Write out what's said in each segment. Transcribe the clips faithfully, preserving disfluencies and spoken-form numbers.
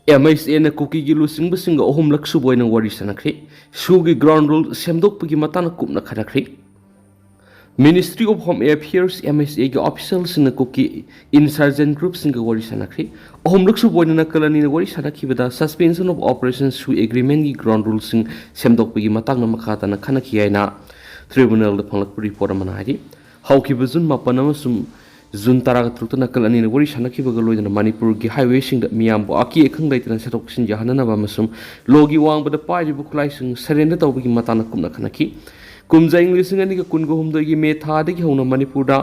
M H ꯑꯦꯅ ꯀꯨꯀꯤꯒꯤ ꯂꯨꯆꯤꯡꯕꯁꯤꯡꯒ ꯑꯍꯨꯝꯂꯛ ꯁꯨꯕ ꯑꯣꯏꯅ ꯋꯥꯔꯤ ꯁꯥꯟꯅꯈ꯭ꯔꯦ꯫ ꯁꯨꯒꯤ ground rule ꯁꯦꯝꯗꯣꯛꯄꯒꯤ ꯃꯇꯥꯡꯗ ꯀꯨꯞꯅ ꯈꯟꯅꯈ꯭ꯔꯦ꯫ Ministry of Home Affairs, M H ꯑꯦꯒꯤ officialꯁꯤꯡꯅ ꯀꯨꯀꯤ insurgent groupꯁꯤꯡꯒ ꯋꯥꯔꯤ ꯁꯥꯟꯅꯈ꯭ꯔꯦ꯫ ꯑꯍꯨꯝꯂꯛ ꯁꯨꯕ ꯑꯣꯏꯅ ꯅꯥꯀꯜ ꯑꯅꯤꯅ ꯋꯥꯔꯤ ꯁꯥꯟꯅꯈꯤꯕꯗ Suspension of Operation ꯁꯨ agreementꯒꯤ ground ruleꯁꯤꯡ ꯁꯦꯝꯗꯣꯛꯄꯒꯤ ꯃꯇꯥꯡꯗ ꯃꯈꯥ ꯇꯥꯅ ꯈꯟꯅꯈꯤ ꯍꯥꯏꯅ tribunalꯗ ꯐꯪꯂꯛꯄ report ꯑꯃꯅ ꯍꯥꯏꯔꯤ꯫ ꯍꯧꯈꯤꯕ ꯖꯨꯟ ꯃꯥꯄꯟ ꯑꯃꯁꯨꯡ ꯖꯨꯟ ꯇꯔꯥꯇꯔꯨꯛꯇ ꯅꯥꯀꯜ ꯑꯅꯤꯅ ꯋꯥꯔꯤ ꯁꯥꯟꯅꯈꯤꯕꯒ ꯂꯣꯏꯅꯅ ꯃꯅꯤꯄꯨꯔꯒꯤ highwayꯁꯤꯡꯗ ꯃꯤꯌꯥꯝꯕꯨ ꯑꯀꯤ ꯑꯈꯪ ꯂꯩꯇꯅ ꯆꯠꯊꯣꯛ ꯆꯠꯁꯤꯟ ꯌꯥꯍꯟꯅꯅꯕ ꯑꯃꯁꯨꯡ ꯂꯣꯒꯤ ꯋꯥꯡꯃꯗ ꯄꯥꯏꯔꯤꯕ ꯈꯨꯠꯂꯥꯏꯁꯤꯡ surrender ꯇꯧꯕꯒꯤ ꯃꯇꯥꯡꯗ ꯀꯨꯞꯅ ꯈꯟꯅꯈꯤ꯫ ꯀꯨꯝꯖꯥ ꯏꯪ ꯂꯤꯁꯤꯡ ꯑꯅꯤꯒ ꯀꯨꯟꯒ ꯍꯨꯝꯗꯣꯏꯒꯤ ꯃꯦ ꯊꯥꯗꯒꯤ ꯍꯧꯅ ꯃꯅꯤꯄꯨꯔꯗ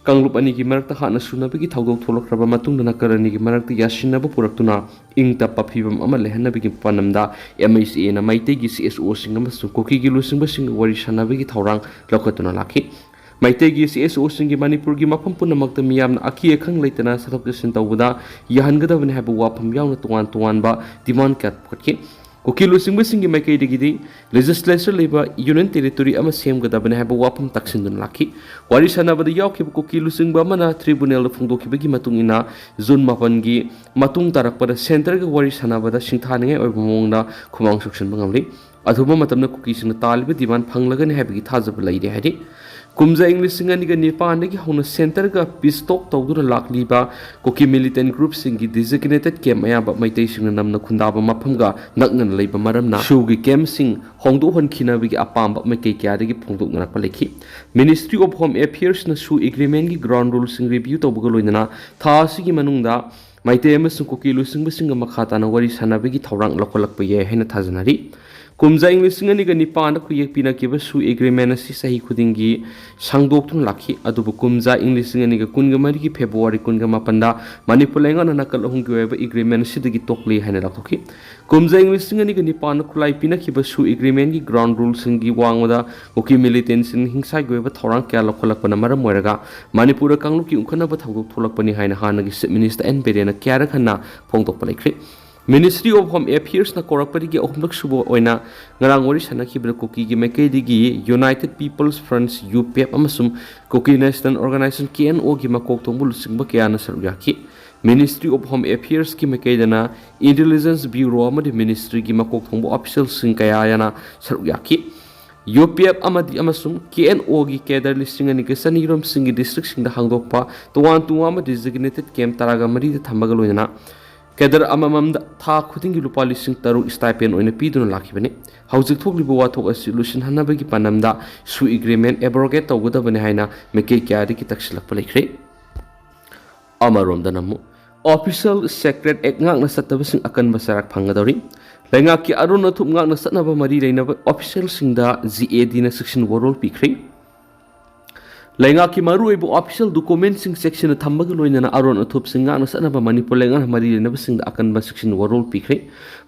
ꯀꯥꯡꯂꯨꯞ ꯑꯅꯤꯒꯤ ꯃꯔꯛꯇ ꯍꯥꯟꯅ ꯁꯨꯅꯕꯒꯤ ꯊꯧꯗꯣꯛ ꯊꯣꯛꯂꯛꯈ꯭ꯔꯕ ꯃꯇꯨꯡꯗ ꯅꯥꯀꯜ ꯑꯅꯤꯒꯤ ꯃꯔꯛꯇ ꯌꯥꯁꯤꯟꯅꯕ ꯄꯨꯔꯛꯇꯨꯅ ꯏꯪ ꯇꯞꯄ ꯐꯤꯕꯝ ꯑꯃ ꯂꯩꯍꯟꯅꯕꯒꯤ ꯄꯥꯟꯗꯝꯗ ꯑꯦꯝ ꯑꯩꯆ ꯑꯦꯅ ꯃꯩꯇꯩꯒꯤ ꯁꯤ ꯑꯦꯁ ꯑꯣꯁꯤꯡ ꯑꯃꯁꯨꯡ ꯀꯨꯀꯤꯒꯤ ꯂꯨꯆꯤꯡꯕꯁꯤꯡꯒ ꯋꯥꯔꯤ ꯁꯥꯟꯅꯕꯒꯤ ꯊꯧꯔꯥꯡ ꯂꯧꯈꯠꯇꯨꯅ ꯂꯥꯛꯈꯤ꯫ ꯃꯩꯇꯩꯒꯤ ꯁꯤ ꯑꯦꯁ ꯑꯣꯁꯤꯡꯒꯤ ꯃꯅꯤꯄꯨꯔꯒꯤ ꯃꯐꯝ ꯄꯨꯝꯅꯃꯛꯇ ꯃꯤꯌꯥꯝꯅ ꯑꯀꯤ ꯑꯈꯪ ꯂꯩꯇꯅ ꯆꯠꯊꯣꯛ ꯆꯠꯁꯤꯟ ꯇꯧꯕꯗ ꯌꯥꯍꯟꯒꯗꯕꯅꯤ ꯍꯥꯏꯕ ꯋꯥꯐꯝ ꯌꯥꯎꯅ ꯇꯣꯉꯥꯟ ꯇꯣꯉꯥꯟꯕ demand ꯀꯌꯥ ꯄꯨꯈꯠꯈꯤ꯫ ꯀꯨꯀꯤ ꯂꯨꯆꯤꯡꯕꯁꯤꯡꯒꯤ ꯃꯥꯏꯀꯩꯗꯒꯤꯗꯤ legislature ꯂꯩꯕ union territory ꯑꯃ ꯁꯦꯝꯒꯗꯕꯅꯤ ꯍꯥꯏꯕ ꯋꯥꯐꯝ ꯇꯥꯛꯁꯤꯟꯗꯨꯅ ꯂꯥꯛꯈꯤ꯫ ꯋꯥꯔꯤ ꯁꯥꯟꯅꯕꯗ ꯌꯥꯎꯈꯤꯕ ꯀꯨꯀꯤ ꯂꯨꯆꯤꯡꯕ ꯑꯃꯅ tribunalꯗ ꯐꯣꯡꯗꯣꯛꯈꯤꯕꯒꯤ ꯃꯇꯨꯡ ꯏꯟꯅ ꯖꯨꯟ ꯃꯥꯄꯟꯒꯤ ꯃꯇꯨꯡ ꯇꯥꯔꯛꯄꯗ centreꯒ ꯋꯥꯔꯤ ꯁꯥꯟꯅꯕꯗ ꯁꯤꯡꯊꯥꯅꯤꯡꯉꯥꯏ ꯑꯣꯏꯕ ꯃꯑꯣꯡꯗ ꯈꯨꯃꯥꯡ ꯆꯥꯎꯁꯤꯟꯕ ꯉꯝꯂꯤ꯫ ꯑꯊꯨꯕ ꯃꯇꯝꯗ ꯀꯨꯀꯤꯁꯤꯡꯅ ꯇꯥꯜꯂꯤꯕ demand ꯐꯪꯂꯒꯅꯤ ꯍꯥꯏꯕꯒꯤ ꯊꯥꯖꯕ ꯂꯩꯔꯦ ꯍꯥꯏꯔꯤ꯫ ꯀꯨꯝꯖꯥ ꯏꯪ ꯂꯤꯁꯤꯡ ꯑꯅꯤꯒ ꯅꯤꯄꯥꯟꯗꯒꯤ ꯍꯧꯅ centreꯒ peace talk ꯇꯧꯗꯨꯅ ꯂꯥꯛꯂꯤꯕ ꯀꯨꯀꯤ militant groupꯁꯤꯡꯒꯤ designated camp ꯑꯌꯥꯝꯕ ꯃꯩꯇꯩꯁꯤꯡꯅ ꯅꯝꯅ ꯈꯨꯟꯗꯥꯕ ꯃꯐꯝꯒ ꯅꯛꯅꯅ ꯂꯩꯕ ꯃꯔꯝꯅ ꯁꯨꯒꯤ campꯁꯤꯡ ꯍꯣꯡꯗꯣꯛꯍꯟꯈꯤꯅꯕꯒꯤ ꯑꯄꯥꯝꯕ ꯃꯥꯏꯀꯩ ꯀꯌꯥꯗꯒꯤ ꯐꯣꯡꯗꯣꯛꯅꯔꯛꯄ ꯂꯩꯈꯤ꯫ Ministry of Home Affairsꯅ ꯁꯨ agreementꯒꯤ ground ruleꯁꯤꯡ review ꯇꯧꯕꯒ ꯂꯣꯏꯅꯅ ꯊꯥ ꯑꯁꯤꯒꯤ ꯃꯅꯨꯡꯗ ꯃꯩꯇꯩ ꯑꯃꯁꯨꯡ ꯀꯨꯀꯤ ꯂꯨꯆꯤꯡꯕꯁꯤꯡꯒ ꯃꯈꯥ ꯇꯥꯅ ꯋꯥꯔꯤ ꯁꯥꯟꯅꯕꯒꯤ ꯊꯧꯔꯥꯡ ꯂꯧꯈꯠꯂꯛꯄ ꯌꯥꯏ ꯍꯥꯏꯅ ꯊꯥꯖꯅꯔꯤ꯫ ꯀꯨꯝꯖꯥ ꯏꯪ ꯂꯤꯁꯤꯡ ꯑꯅꯤꯒ ꯅꯤꯄꯥꯟꯗ ꯈꯨꯌꯦꯛ ꯄꯤꯅꯈꯤꯕ ꯁꯨ agreement ꯑꯁꯤ ꯆꯍꯤ ꯈꯨꯗꯤꯡꯒꯤ ꯁꯥꯡꯗꯣꯛꯇꯨꯅ ꯂꯥꯛꯈꯤ꯫ ꯑꯗꯨꯕꯨ ꯀꯨꯝꯖꯥ ꯏꯪ ꯂꯤꯁꯤꯡ ꯑꯅꯤꯒ ꯀꯨꯟꯒ ꯃꯔꯤꯒꯤ February ꯀꯨꯟꯒ ꯃꯥꯄꯟꯗ ꯃꯅꯤꯄꯨꯔ ꯂꯩꯉꯥꯛꯅ ꯅꯥꯀꯜ ꯑꯍꯨꯝꯒꯤ ꯑꯣꯏꯕ agreement ꯑꯁꯤꯗꯒꯤ ꯇꯣꯛꯂꯤ ꯍꯥꯏꯅ ꯂꯥꯎꯊꯣꯛꯈꯤ꯫ ꯀꯨꯝꯖꯥ ꯏꯪ ꯂꯤꯁꯤꯡ ꯑꯅꯤꯒ ꯅꯤꯄꯥꯟꯗ ꯈꯨꯠꯂꯥꯏ ꯄꯤꯅꯈꯤꯕ ꯁꯨ agreementꯒꯤ ground ruleꯁꯤꯡꯒꯤ ꯋꯥꯡꯃꯗ ꯀꯨꯀꯤ militantꯁꯤꯡꯅ ꯍꯤꯡꯁꯥꯒꯤ ꯑꯣꯏꯕ ꯊꯧꯔꯥꯡ ꯀꯌꯥ ꯂꯧꯈꯠꯂꯛꯄꯅ ꯃꯔꯝ ꯑꯣꯏꯔꯒ ꯃꯅꯤꯄꯨꯔꯗ ꯀꯥꯡꯂꯨꯞꯀꯤ ꯎꯪꯈꯠꯅꯕ ꯊꯧꯗꯣꯛ ꯊꯣꯛꯂꯛꯄꯅꯤ ꯍꯥꯏꯅ ꯍꯥꯟꯅꯒꯤ Chief Minister ꯑꯦꯟ ꯕꯤꯔꯦꯟꯅ ꯀꯌꯥꯔꯛ ꯍꯟꯅ ꯐꯣꯡꯗꯣꯛꯄ ꯂꯩꯈ꯭ꯔꯦ꯫ Ministry of Home Affairsꯅ ꯀꯧꯔꯛꯄꯗꯒꯤ ꯑꯍꯨꯝꯂꯛ ꯁꯨꯕ ꯑꯣꯏꯅ ꯉꯔꯥꯡ ꯋꯥꯔꯤ ꯁꯥꯟꯅꯈꯤꯕꯗ ꯀꯨꯀꯤꯒꯤ ꯃꯥꯏꯀꯩꯗꯒꯤ United People's Front, UPF, ꯑꯃꯁꯨꯡ Kuki National Organisation, KNOꯒꯤ ꯃꯀꯣꯛ ꯊꯣꯡꯕ ꯂꯨꯆꯤꯡꯕ ꯀꯌꯥꯅ ꯁꯔꯨꯛ ꯌꯥꯈꯤ꯫ Ministry of Home Affairs ꯀꯤ ꯃꯥꯏꯀꯩꯗꯅ Intelligence Bureau ꯑꯃꯗꯤ Ministry ꯒꯤ ꯃꯀꯣꯛ ꯊꯣꯡꯕ official ꯁꯤꯡ ꯀꯌꯥ ꯌꯥꯅ ꯁꯔꯨꯛ ꯌꯥꯈꯤ꯫ ꯌꯨ ꯄꯤ ꯑꯦꯐ ꯑꯃꯗꯤ ꯑꯃꯁꯨꯡ ꯀꯦ ꯑꯦꯟ ꯑꯣ ꯒꯤ cadre ꯂꯤꯁꯤꯡ ꯑꯅꯤꯒ ꯆꯅꯤꯔꯣꯝꯁꯤꯡꯒꯤ district ꯁꯤꯡꯗ ꯍꯥꯡꯗꯣꯛꯄ ꯇꯣꯉꯥꯟ ꯇꯣꯉꯥꯟꯕ designated camp ꯇꯔꯥꯒ ꯃꯔꯤꯗ ꯊꯝꯕꯒ ꯂꯣꯏꯅꯅ cadre ꯑꯃꯃꯝꯗ ꯊꯥ ꯈꯨꯗꯤꯡꯒꯤ ꯂꯨꯄꯥ ꯂꯤꯁꯤꯡ ꯇꯔꯨꯛ stipend ꯑꯣꯏꯅ ꯄꯤꯗꯨꯅ ꯂꯥꯛꯈꯤꯕꯅꯤ꯫ ꯍꯧꯖꯤꯛ ꯊꯣꯛꯂꯤꯕ ꯋꯥꯊꯣꯛ ꯑꯁꯤ ꯂꯣꯏꯁꯤꯟꯍꯟꯅꯕꯒꯤ ꯄꯥꯟꯗꯝꯗ sui aggremen abrogate ꯇꯧꯒꯗꯕꯅꯤ ꯍꯥꯏꯅ ꯃꯥꯏꯀꯩ ꯀꯌꯥꯗꯒꯤ ꯇꯛꯁꯤꯜꯂꯛꯄ ꯂꯩꯈ꯭ꯔꯦ꯫ ꯑꯃꯔꯣꯝꯗꯅ ꯑꯃꯨꯛ Official Secret Act ꯉꯥꯛꯅ ꯆꯠꯇꯕꯁꯤꯡ ꯑꯀꯟꯕ ꯆꯩꯔꯥꯛ ꯐꯪꯒꯗꯧꯔꯤ꯫ ꯂꯩꯉꯥꯛꯀꯤ ꯑꯔꯣꯟ ꯑꯊꯨꯞ ꯉꯥꯛꯅ ꯆꯠꯅꯕ ꯃꯔꯤ ꯂꯩꯅꯕ official ꯁꯤꯡꯗ ꯖꯤ ꯑꯦ ꯗꯤꯅ ꯆꯦꯛꯁꯤꯟ ꯋꯥꯔꯣꯜ ꯄꯤꯈ꯭ꯔꯦ꯫ ꯂꯩꯉꯥꯛꯀꯤ ꯃꯔꯨꯑꯣꯏꯕ official document ꯁꯤꯡ ꯆꯦꯛꯁꯤꯟꯅ ꯊꯝꯕꯒ ꯂꯣꯏꯅꯅ ꯑꯔꯣꯟ ꯑꯊꯨꯞꯁꯤꯡ ꯉꯥꯛꯅ ꯆꯠꯅꯕ ꯃꯅꯤꯄꯨꯔ ꯂꯩꯉꯥꯛꯅ ꯃꯔꯤ ꯂꯩꯅꯕꯁꯤꯡꯗ ꯑꯀꯟꯕ ꯆꯦꯛꯁꯤꯟ ꯋꯥꯔꯣꯜ ꯄꯤꯈ꯭ꯔꯦ꯫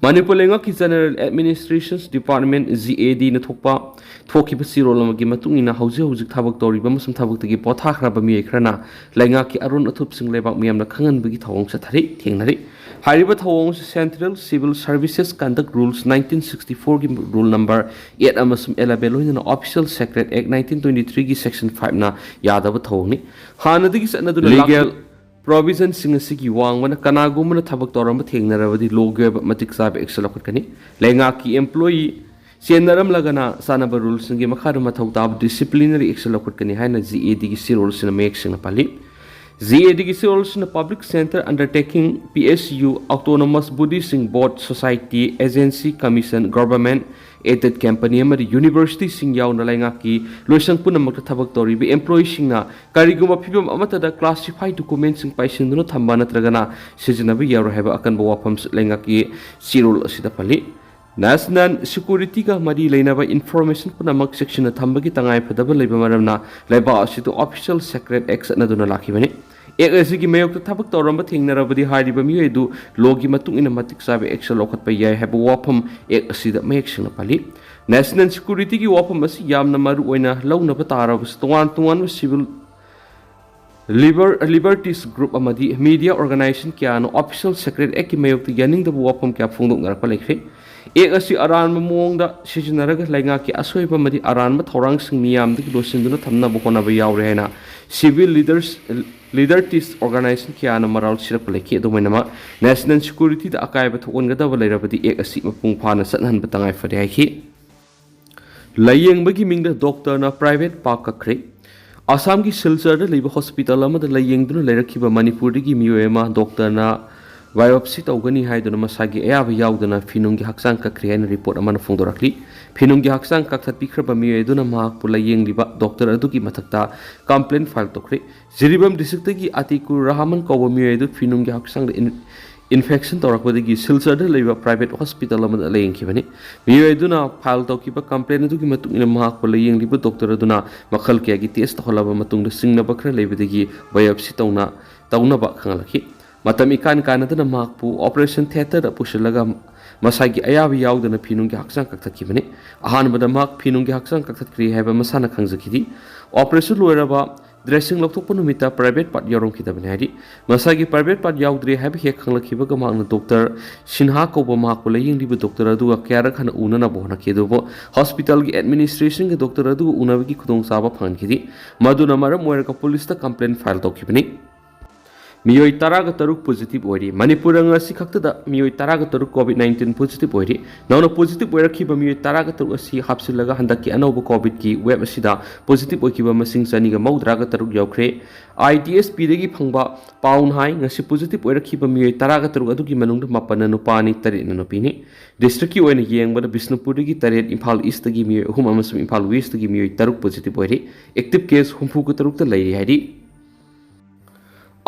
ꯃꯅꯤꯄꯨꯔ ꯂꯩꯉꯥꯛꯀꯤ General Administrations Department, G A ꯗꯤꯅ ꯊꯣꯛꯄ, ꯊꯣꯛꯈꯤꯕ ꯆꯦꯔꯣꯜ ꯑꯃꯒꯤ ꯃꯇꯨꯡ ꯏꯟꯅ ꯍꯧꯖꯤꯛ ꯍꯧꯖꯤꯛ ꯊꯕꯛ ꯇꯧꯔꯤꯕ ꯑꯃꯁꯨꯡ ꯊꯕꯛꯇꯒꯤ ꯄꯣꯊꯥꯈ꯭ꯔꯕ ꯃꯤꯑꯣꯏ ꯈꯔꯅ ꯂꯩꯉꯥꯛꯀꯤ ꯑꯔꯣꯟ ꯑꯊꯨꯞꯁꯤꯡ ꯂꯩꯕꯥꯛ ꯃꯤꯌꯥꯝꯅ ꯈꯪꯍꯟꯕꯒꯤ ꯊꯧꯑꯣꯡ ꯆꯠꯊꯔꯤ, ꯊꯦꯡꯅꯔꯤ꯫ ꯍꯥꯏꯔꯤꯕ ꯊꯧꯑꯣꯡ ꯑꯁꯤ Central Civil Services Conduct Rules nineteen sixty-four ꯒꯤ rule number eight ꯑꯃꯁꯨꯡ eleven ꯂꯣꯏꯅꯅ Official Secret Act nineteen twenty-three ꯒꯤ section five ꯅ ꯌꯥꯗꯕ ꯊꯧꯑꯣꯡꯅꯤ꯫ ꯍꯥꯟꯅꯗꯒꯤ ꯆꯠꯅꯗꯨꯅ legal ꯂꯥꯛꯂꯤ- provision ꯁꯤꯡ ꯑꯁꯤꯒꯤ ꯋꯥꯡꯃꯅ ꯀꯅꯥꯒꯨꯝꯕꯅ ꯊꯕꯛ ꯇꯧꯔꯝꯕ ꯊꯦꯡꯅꯔꯕꯗꯤ law ꯒꯤ ꯑꯣꯏꯕ ꯃꯇꯤꯛ ꯆꯥꯕ action ꯂꯧꯈꯠꯀꯅꯤ꯫ ꯂꯩꯉꯥꯛꯀꯤ employee ꯆꯦꯟꯅꯔꯝꯂꯒꯅ ꯆꯥꯅꯕ rule ꯁꯤꯡꯒꯤ ꯃꯈꯥꯗ ꯃꯊꯧ ꯇꯥꯕ disciplinary action ꯂꯧꯈꯠꯀꯅꯤ ꯍꯥꯏꯅ ꯖꯤ ꯑꯦ ꯗꯤꯒꯤ ꯆꯦꯔꯣꯜꯁꯤꯅ ꯃꯌꯦꯛ ꯁꯦꯡꯅ ꯄꯜꯂꯤ꯫ ꯖꯤ ꯑꯦ ꯗꯤꯒꯤ ꯆꯦꯔꯣꯜꯁꯤꯅ Public Center Undertaking, P S U, Autonomous Body ꯁꯤꯡ, Board, Society, Agency, Commission, Government Aided Company ꯑꯃꯗꯤ University ꯁꯤꯡ ꯌꯥꯎꯅ ꯂꯩꯉꯥꯛꯀꯤ ꯂꯣꯏꯁꯪ ꯄꯨꯝꯅꯃꯛꯇ ꯊꯕꯛ ꯇꯧꯔꯤꯕ employee ꯁꯤꯡꯅ ꯀꯔꯤꯒꯨꯝꯕ ꯐꯤꯕꯝ ꯑꯃꯠꯇꯗ classified document ꯁꯤꯡ ꯄꯥꯏꯁꯤꯟꯗꯨꯅ ꯊꯝꯕ ꯅꯠꯇ꯭ꯔꯒꯅ ꯁꯤꯖꯤꯟꯅꯕ ꯌꯥꯔꯣꯏ ꯍꯥꯏꯕ ꯑꯀꯟꯕ ꯋꯥꯐꯝ ꯂꯩꯉꯥꯛꯀꯤ ꯆꯦꯔꯣꯜ ꯑꯁꯤꯗ ꯄꯜꯂꯤ꯫ National Security ꯒ ꯃꯔꯤ ꯂꯩꯅꯕ information ꯄꯨꯝꯅꯃꯛ ꯆꯦꯛꯁꯤꯟꯅ ꯊꯝꯕꯒꯤ ꯇꯉꯥꯏ ꯐꯗꯕ ꯂꯩꯕ ꯃꯔꯝꯅ ꯂꯩꯕꯥꯛ ꯑꯁꯤꯗ Official Secret Act ꯆꯠꯅꯗꯨꯅ ꯂꯥꯛꯈꯤꯕꯅꯤ꯫ Act ꯑꯁꯤꯒꯤ ꯃꯥꯌꯣꯛꯇ ꯊꯕꯛ ꯇꯧꯔꯝꯕ ꯊꯦꯡꯅꯔꯕꯗꯤ ꯍꯥꯏꯔꯤꯕ ꯃꯤꯑꯣꯏ ꯑꯗꯨ law ꯒꯤ ꯃꯇꯨꯡ ꯏꯟꯅ ꯃꯇꯤꯛ ꯆꯥꯕ action ꯂꯧꯈꯠꯄ ꯌꯥꯏ ꯍꯥꯏꯕ ꯋꯥꯐꯝ Act ꯑꯁꯤꯗ ꯃꯌꯦꯛ ꯁꯦꯡꯅ ꯄꯜꯂꯤ꯫ National Security ꯒꯤ ꯋꯥꯐꯝ ꯑꯁꯤ ꯌꯥꯝꯅ ꯃꯔꯨ ꯑꯣꯏꯅ ꯂꯧꯅꯕ ꯇꯥꯔꯕꯁꯨ ꯇꯣꯉꯥꯟ ꯇꯣꯉꯥꯟꯕ civil liber-, liberties group ꯑꯃꯗꯤ media organization ꯀꯌꯥꯅ Official Secret Act ꯀꯤ ꯃꯥꯌꯣꯛꯇ ꯌꯥꯅꯤꯡꯗꯕ ꯋꯥꯐꯝ ꯀꯌꯥ ꯐꯣꯡꯗꯣꯛꯅꯔꯛꯄ ꯂꯩꯈ꯭ꯔꯦ꯫ ꯑꯦꯛ ꯑꯁꯤ ꯑꯔꯥꯟꯕ ꯃꯑꯣꯡꯗ ꯁꯤꯖꯤꯟꯅꯔꯒ ꯂꯩꯉꯥꯛꯀꯤ ꯑꯁꯣꯏꯕ ꯑꯃꯗꯤ ꯑꯔꯥꯟꯕ ꯊꯧꯔꯥꯡꯁꯤꯡ ꯃꯤꯌꯥꯝꯗꯒꯤ ꯂꯣꯠꯁꯤꯟꯗꯨꯅ ꯊꯝꯅꯕ ꯍꯣꯠꯅꯕ ꯌꯥꯎꯔꯦ ꯍꯥꯏꯅ civil leaders, leadertist organization ꯀꯌꯥꯅ ꯃꯔꯥꯜ ꯁꯤꯔꯛꯄ ꯂꯩꯈꯤ꯫ ꯑꯗꯨꯃꯥꯏꯅꯃꯛ national securityꯗ ꯑꯀꯥꯏꯕ ꯊꯣꯛꯍꯟꯒꯗꯕ ꯂꯩꯔꯕꯗꯤ ꯑꯦꯛ ꯑꯁꯤ ꯃꯄꯨꯡ ꯐꯥꯅ ꯆꯠꯅꯍꯟꯕ ꯇꯉꯥꯏ ꯐꯗꯦ ꯍꯥꯏꯈꯤ꯫ ꯂꯥꯏꯌꯦꯡꯕꯒꯤ ꯃꯤꯡꯗ ꯗꯣꯛꯇꯔꯅ private park ꯀꯛꯈ꯭ꯔꯦ꯫ ꯑꯁꯥꯝꯒꯤ ꯁꯤꯜꯆꯔꯗ ꯂꯩꯕ ꯍꯣꯁꯄꯤꯇꯥꯜ ꯑꯃꯗ ꯂꯥꯏꯌꯦꯡꯗꯨꯅ ꯂꯩꯔꯛꯈꯤꯕ ꯃꯅꯤꯄꯨꯔꯗꯒꯤ ꯃꯤꯑꯣꯏ ꯑꯃ ꯗꯣꯛꯇꯔꯅ biopsy ꯇꯧꯒꯅꯤ ꯍꯥꯏꯗꯨꯅ ꯃꯁꯥꯒꯤ ꯑꯌꯥꯕ ꯌꯥꯎꯗꯅ ꯐꯤꯅꯨꯡꯒꯤ ꯍꯛꯆꯥꯡ ꯀꯛꯈ꯭ꯔꯦ ꯍꯥꯏꯅ ꯔꯤꯄꯣꯔꯠ ꯑꯃꯅ ꯐꯣꯡꯗꯣꯔꯛꯂꯤ꯫ ꯐꯤꯅꯨꯡꯒꯤ ꯍꯛꯆꯥꯡ ꯀꯛꯊꯠꯄꯤꯈ꯭ꯔꯕ ꯃꯤꯑꯣꯏ ꯑꯗꯨꯅ ꯃꯍꯥꯛꯄꯨ ꯂꯥꯏꯌꯦꯡꯂꯤꯕ ꯗꯣꯛꯇꯔ ꯑꯗꯨꯒꯤ ꯃꯊꯛꯇ complaint file ꯇꯧꯈ꯭ꯔꯦ꯫ ꯖꯤꯔꯤꯕꯥꯝ ꯗꯤꯁꯇ꯭ꯔꯤꯛꯇꯒꯤ ꯑꯇꯤꯀꯨꯔ ꯔꯍꯃꯟ ꯀꯧꯕ ꯃꯤꯑꯣꯏ ꯑꯗꯨ ꯐꯤꯅꯨꯡꯒꯤ ꯍꯛꯆꯥꯡꯗ ꯏꯟ-, infection ꯇꯧꯔꯛꯄꯗꯒꯤ ꯁꯤꯜꯆꯔꯗ ꯂꯩꯕ private hospital ꯑꯃꯗ ꯂꯥꯌꯦꯡꯈꯤꯕꯅꯤ꯫ ꯃꯤꯑꯣꯏ ꯑꯗꯨꯅ file ꯇꯧꯈꯤꯕ complaint ꯑꯗꯨꯒꯤ ꯃꯇꯨꯡ ꯏꯟꯅ ꯃꯍꯥꯛꯄꯨ ꯂꯥꯌꯦꯡꯂꯤꯕ ꯗꯣꯛꯇꯔ ꯑꯗꯨꯅ ꯃꯈꯜ ꯀꯌꯥꯒꯤ test ꯇꯧꯍꯜꯂꯕ ꯃꯇꯨꯡꯗ ꯆꯤꯡꯅꯕ ꯈꯔ ꯂꯩꯕꯗꯒꯤ biopsy ꯇꯧꯅ-, ꯇꯧꯅꯕ ꯈꯪꯍꯜꯂꯛꯈꯤ꯫ ꯃꯇꯝ ꯏꯀꯥꯟ ꯀꯥꯟꯅꯗꯅ ꯃꯍꯥꯛꯄꯨ operation theatreꯗ ꯄꯨꯁꯤꯜꯂꯒ ꯃꯁꯥꯒꯤ ꯑꯌꯥꯕ ꯌꯥꯎꯗꯅ ꯐꯤꯅꯨꯡꯒꯤ ꯍꯛꯆꯥꯡ ꯀꯛꯊꯠꯈꯤꯕꯅꯤ꯫ ꯑꯍꯥꯟꯕꯗ ꯃꯍꯥꯛ ꯐꯤꯅꯨꯡꯒꯤ ꯍꯛꯆꯥꯡ ꯀꯛꯊꯠꯈ꯭ꯔꯦ ꯍꯥꯏꯕ ꯃꯁꯥꯅ ꯈꯪꯖꯈꯤꯗꯦ꯫ Operation ꯂꯣꯏꯔꯕ dressing ꯂꯧꯊꯣꯛꯄ ꯅꯨꯃꯤꯠꯇ private part ꯌꯥꯎꯔꯝꯈꯤꯗꯕꯅꯤ ꯍꯥꯏꯔꯤ꯫ ꯃꯁꯥꯒꯤ private part ꯌꯥꯎꯗ꯭ꯔꯦ ꯍꯥꯏꯕ ꯍꯦꯛ ꯈꯪꯂꯛꯈꯤꯕꯒ ꯃꯍꯥꯛꯅ ꯗꯣꯛꯇꯔ ꯁꯤꯟꯍꯥ ꯀꯧꯕ ꯃꯍꯥꯛꯄꯨ ꯂꯥꯌꯦꯡꯂꯤꯕ ꯗꯣꯛꯇꯔ ꯑꯗꯨꯒ ꯀꯌꯥꯔꯛ ꯍꯟꯅ ꯎꯅꯅꯕ ꯍꯣꯠꯅꯈꯤ, ꯑꯗꯨꯕꯨ hospitalꯒꯤ administrationꯒ ꯗꯣꯛꯇꯔ ꯑꯗꯨꯒ ꯎꯅꯕꯒꯤ ꯈꯨꯗꯣꯡꯆꯥꯕ ꯐꯪꯍꯟꯈꯤꯗꯦ꯫ ꯃꯗꯨꯅ ꯃꯔꯝ ꯑꯣꯏꯔꯒ ꯄꯨꯂꯤꯁꯇ complaint file ꯇꯧꯈꯤꯕꯅꯤ꯫ ꯃꯤꯑꯣꯏ ꯇꯔꯥꯒ ꯇꯔꯨꯛ positive ꯑꯣꯏꯔꯤ꯫ ꯃꯅꯤꯄꯨꯔꯗ ꯉꯁꯤ ꯈꯛꯇꯗ ꯃꯤꯑꯣꯏ ꯇꯔꯥꯒ ꯇꯔꯨꯛ COVID nineteen positive ꯑꯣꯏꯔꯤ꯫ ꯅꯧꯅ positive ꯑꯣꯏꯔꯛꯈꯤꯕ ꯃꯤꯑꯣꯏ ꯇꯔꯥꯒ ꯇꯔꯨꯛ ꯑꯁꯤ ꯍꯥꯞꯆꯤꯜꯂꯒ ꯍꯟꯗꯛꯀꯤ ꯑꯅꯧꯕ COVIDꯀꯤ wave ꯑꯁꯤꯗ positive ꯑꯣꯏꯈꯤꯕ ꯃꯁꯤꯡ ꯆꯅꯤꯒ ꯃꯧꯗ꯭ꯔꯥꯒ ꯇꯔꯨꯛ ꯌꯧꯈ꯭ꯔꯦ꯫ ITSPꯗꯒꯤ ꯐꯪꯕ ꯄꯥꯎꯅ ꯍꯥꯏ, ꯉꯁꯤ positive ꯑꯣꯏꯔꯛꯈꯤꯕ ꯃꯤꯑꯣꯏ ꯇꯔꯥꯒ ꯇꯔꯨꯛ ꯑꯗꯨꯒꯤ ꯃꯅꯨꯡꯗ ꯃꯥꯄꯟꯅ ꯅꯨꯄꯥꯅꯤ, ꯇꯔꯦꯠꯅ ꯅꯨꯄꯤꯅꯤ꯫ Districtꯀꯤ ꯑꯣꯏꯅ ꯌꯦꯡꯕꯗ ꯕꯤꯁꯅꯨꯄꯨꯔꯗꯒꯤ ꯇꯔꯦꯠ, ꯏꯝꯐꯥꯜ Eastꯇꯒꯤ ꯃꯤꯑꯣꯏ ꯑꯍꯨꯝ ꯑꯃꯁꯨꯡ ꯏꯝꯐꯥꯜ Westꯇꯒꯤ ꯃꯤꯑꯣꯏ ꯇꯔꯨꯛ positive ꯑꯣꯏꯔꯤ꯫ Active case ꯍꯨꯝꯐꯨꯒ ꯇꯔꯨꯛꯇ ꯂꯩꯔꯤ ꯍꯥꯏꯔꯤ꯫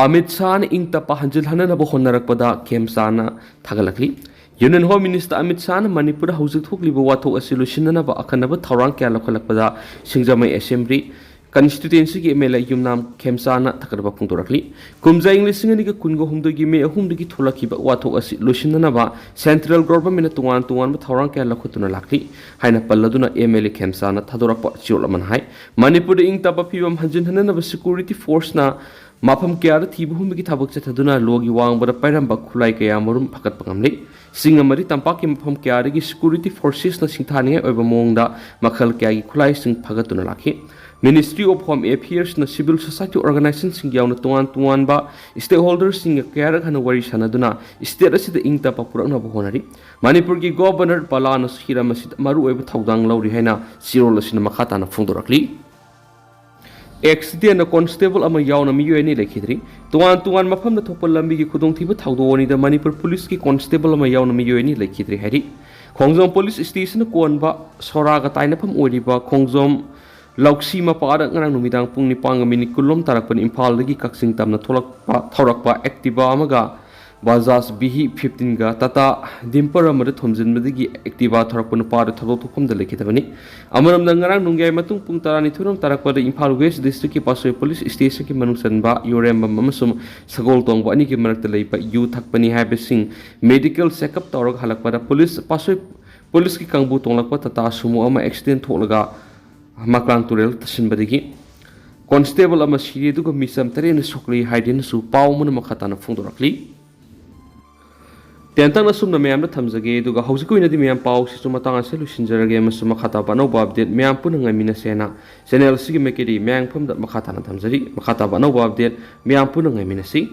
ꯑꯃꯤꯠ ꯁꯥꯍꯅ ꯏꯪ ꯇꯞꯄ ꯍꯟꯖꯤꯜꯍꯟꯅꯅꯕ ꯍꯣꯠꯅꯔꯛꯄꯗ ꯈꯦꯝꯆꯥꯟꯅ ꯊꯥꯒꯠꯂꯛꯂꯤ꯫ Union Home Minister ꯑꯃꯤꯠ ꯁꯥꯍꯅ ꯃꯅꯤꯄꯨꯔꯗ ꯍꯧꯖꯤꯛ ꯊꯣꯛꯂꯤꯕ ꯋꯥꯊꯣꯛ ꯑꯁꯤ ꯂꯣꯏꯁꯤꯟꯅꯅꯕ ꯑꯀꯟꯅꯕ ꯊꯧꯔꯥꯡ ꯀꯌꯥ ꯂꯧꯈꯠꯂꯛꯄꯗ ꯁꯤꯡꯖꯃꯩ Assembly constituencyꯒꯤ MLA ꯌꯨꯝꯅꯥꯝ ꯈꯦꯝꯆꯥꯟꯅ ꯊꯥꯒꯠꯄ ꯐꯣꯡꯗꯣꯔꯛꯂꯤ꯫ ꯀꯨꯝꯖꯥ ꯏꯪ ꯂꯤꯁꯤꯡ ꯑꯅꯤꯒ ꯀꯨꯟꯒ ꯍꯨꯝꯗꯣꯏꯒꯤ ꯃꯦ ꯑꯍꯨꯝꯗꯒꯤ ꯊꯣꯛꯂꯛꯈꯤꯕ ꯋꯥꯊꯣꯛ ꯑꯁꯤ ꯂꯣꯏꯁꯤꯟꯅꯅꯕ central governmentꯅ ꯇꯣꯉꯥꯟ ꯇꯣꯉꯥꯟꯕ ꯊꯧꯔꯥꯡ ꯀꯌꯥ ꯂꯧꯈꯠꯇꯨꯅ ꯂꯥꯛꯂꯤ ꯍꯥꯏꯅ ꯄꯜꯂꯗꯨꯅ MLA ꯈꯦꯝꯆꯥꯟꯅ ꯊꯥꯗꯣꯔꯛꯄ ꯆꯦꯔꯣꯜ ꯑꯃꯅ ꯍꯥꯏ, ꯃꯅꯤꯄꯨꯔꯗ ꯏꯪ ꯇꯞꯄ ꯐꯤꯕꯝ ꯍꯟꯖꯤꯟꯍꯟꯅꯅꯕ security forceꯅ ꯃꯐꯝ ꯀꯌꯥꯗ ꯊꯤꯕ ꯍꯨꯝꯕꯒꯤ ꯊꯕꯛ ꯆꯠꯊꯗꯨꯅ ꯂꯣꯒꯤ ꯋꯥꯡꯃꯗ ꯄꯥꯏꯔꯝꯕ ꯈꯨꯠꯂꯥꯏ ꯀꯌꯥ ꯃꯔꯨꯝ ꯐꯒꯠꯄ ꯉꯝꯂꯤ꯫ ꯆꯤꯡ ꯑꯃꯗꯤ ꯇꯝꯄꯥꯛꯀꯤ ꯃꯐꯝ ꯀꯌꯥꯗꯒꯤ security forcesꯅ ꯁꯤꯡꯊꯥꯅꯤꯡꯉꯥꯏ ꯑꯣꯏꯕ ꯃꯑꯣꯡꯗ ꯃꯈꯜ ꯀꯌꯥꯒꯤ ꯈꯨꯠꯂꯥꯏꯁꯤꯡ ꯐꯒꯠꯇꯨꯅ ꯂꯥꯛꯈꯤ꯫ Ministry of Home Affairsꯅ civil society organizationꯁꯤꯡ ꯌꯥꯎꯅ ꯇꯣꯉꯥꯟ ꯇꯣꯉꯥꯟꯕ stakeholderꯁꯤꯡꯒ ꯀꯌꯥꯔꯛ ꯍꯟꯅ ꯋꯥꯔꯤ ꯁꯥꯟꯅꯗꯨꯅ state ꯑꯁꯤꯗ ꯏꯪ ꯇꯞꯄ ꯄꯨꯔꯛꯅꯕ ꯍꯣꯠꯅꯔꯤ꯫ ꯃꯅꯤꯄꯨꯔꯒꯤ Governor ꯕꯂꯥꯅꯁꯨ ꯍꯤꯔꯝ ꯑꯁꯤꯗ ꯃꯔꯨꯑꯣꯏꯕ ꯊꯧꯗꯥꯡ ꯂꯧꯔꯤ ꯍꯥꯏꯅ ꯆꯦꯔꯣꯜ ꯑꯁꯤꯅ ꯃꯈꯥ ꯇꯥꯅ ꯐꯣꯡꯗꯣꯔꯛꯂꯤ꯫ Accidentꯅ constable ꯑꯃ ꯌꯥꯎꯅ ꯃꯤꯑꯣꯏ ꯑꯅꯤ ꯂꯩꯈꯤꯗ꯭ꯔꯤ꯫ ꯇꯣꯉꯥꯟ ꯇꯣꯉꯥꯟ ꯃꯐꯝꯗ ꯊꯣꯛꯄ ꯂꯝꯕꯤꯒꯤ ꯈꯨꯗꯣꯡꯊꯤꯕ ꯊꯧꯗꯣꯛ ꯑꯅꯤꯗ ꯃꯅꯤꯄꯨꯔ ꯄꯨꯂꯤꯁꯀꯤ constable ꯑꯃ ꯌꯥꯎꯅ ꯃꯤꯑꯣꯏ ꯑꯅꯤ ꯂꯩꯈꯤꯗ꯭ꯔꯤ ꯍꯥꯏꯔꯤ꯫ ꯈꯣꯡꯖꯣꯝ ꯄꯨꯂꯤꯁ stationꯅ ꯀꯣꯟꯕ ꯁꯣꯔꯥꯒ ꯇꯥꯏꯅꯐꯝ ꯑꯣꯏꯔꯤꯕ ꯈꯣꯡꯖꯣꯝ ꯂꯧꯁꯤ ꯃꯄꯥꯗ ꯉꯔꯥꯡ ꯅꯨꯃꯤꯗꯥꯡ ꯄꯨꯡ ꯅꯤꯄꯥꯟꯒ minute ꯀꯨꯟꯂꯣꯝ ꯇꯥꯔꯛꯄꯅ ꯏꯝꯐꯥꯜꯗꯒꯤ ꯀꯛꯆꯤꯡ ꯇꯝꯅ ꯊꯣꯛꯂꯛꯄ ꯊꯧꯔꯛꯄ Activa ꯑꯃꯒ Bajaj B H fifteen ꯒ Tata Dumper ꯑꯃꯗ ꯊꯣꯝꯖꯤꯟꯕꯗꯒꯤ Activa ꯊꯧꯔꯛꯄ ꯅꯨꯄꯥ ꯑꯗꯨ ꯊꯧꯗꯣꯛ ꯊꯣꯛꯐꯝꯗ ꯂꯩꯈꯤꯗꯕꯅꯤ꯫ ꯑꯃꯔꯣꯝꯗ, ꯉꯔꯥꯡ ꯅꯨꯡꯌꯥꯏ ꯃꯇꯨꯡ ꯄꯨꯡ ꯇꯔꯥꯅꯤꯊꯣꯏꯔꯣꯝ ꯇꯥꯔꯛꯄꯗ ꯏꯝꯐꯥꯜ West Districtꯀꯤ ꯄꯥꯠꯁꯣꯏ ꯄꯨꯂꯤꯁ stationꯒꯤ ꯃꯅꯨꯡ ꯆꯟꯕ ꯌꯨꯔꯦꯝꯕꯝ ꯑꯃꯁꯨꯡ ꯁꯒꯣꯜ ꯇꯣꯡꯕ ꯑꯅꯤꯒꯤ ꯃꯔꯛꯇ ꯂꯩꯕ ꯌꯨ ꯊꯛꯄꯅꯤ ꯍꯥꯏꯕꯁꯤꯡ medical checkup ꯇꯧꯔꯒ ꯍꯜꯂꯛꯄꯗ ꯄꯨꯂꯤꯁ ꯄꯥꯠꯁꯣꯏ ꯄꯨꯂꯤꯁꯀꯤ ꯀꯥꯡꯕꯨ ꯇꯣꯡꯂꯛꯄ Tata Sumo ꯑꯃ accident ꯊꯣꯛꯂꯒ ꯃꯀ꯭ꯔꯥꯡ ꯇꯨꯔꯦꯜ ꯇꯥꯁꯤꯟꯕꯗꯒꯤ constable ꯑꯃ ꯁꯤꯔꯦ, ꯑꯗꯨꯒ ꯃꯤꯆꯝ ꯇꯔꯦꯠꯅ ꯁꯣꯛꯂꯦ ꯍꯥꯏꯗꯨꯅꯁꯨ ꯄꯥꯎ ꯑꯃꯅ ꯃꯈꯥ ꯇꯥꯅ ꯐꯣꯡꯗꯣꯔꯛꯂꯤ꯫ ꯇꯦꯟꯇꯛꯅ ꯑꯁꯨꯝꯅ ꯃꯌꯥꯝꯗ ꯊꯝꯖꯒꯦ, ꯑꯗꯨꯒ ꯍꯧꯖꯤꯛꯀꯤ ꯑꯣꯏꯅꯗꯤ ꯃꯌꯥꯝ ꯄꯥꯎꯁꯤꯁꯨ ꯃꯇꯥꯡ ꯑꯁꯤꯗ ꯂꯣꯏꯁꯤꯟꯖꯔꯒꯦ, ꯑꯃꯁꯨꯡ ꯃꯈꯥ ꯇꯥꯕ ꯑꯅꯧꯕ update ꯃꯌꯥꯝ ꯄꯨꯟꯅ ꯉꯥꯏꯃꯤꯟꯅꯁꯦꯅ channel ꯑꯁꯤꯒꯤ ꯃꯥꯏꯀꯩꯗꯒꯤ ꯃꯌꯥꯝ ꯄꯨꯝꯅꯃꯛꯇ ꯃꯈꯥ ꯇꯥꯅ ꯊꯝꯖꯔꯤ꯫ ꯃꯈꯥ ꯇꯥꯕ ꯑꯅꯧꯕ update ꯃꯌꯥꯝ ꯄꯨꯟꯅ ꯉꯥꯏꯃꯤꯟꯅꯁꯤ꯫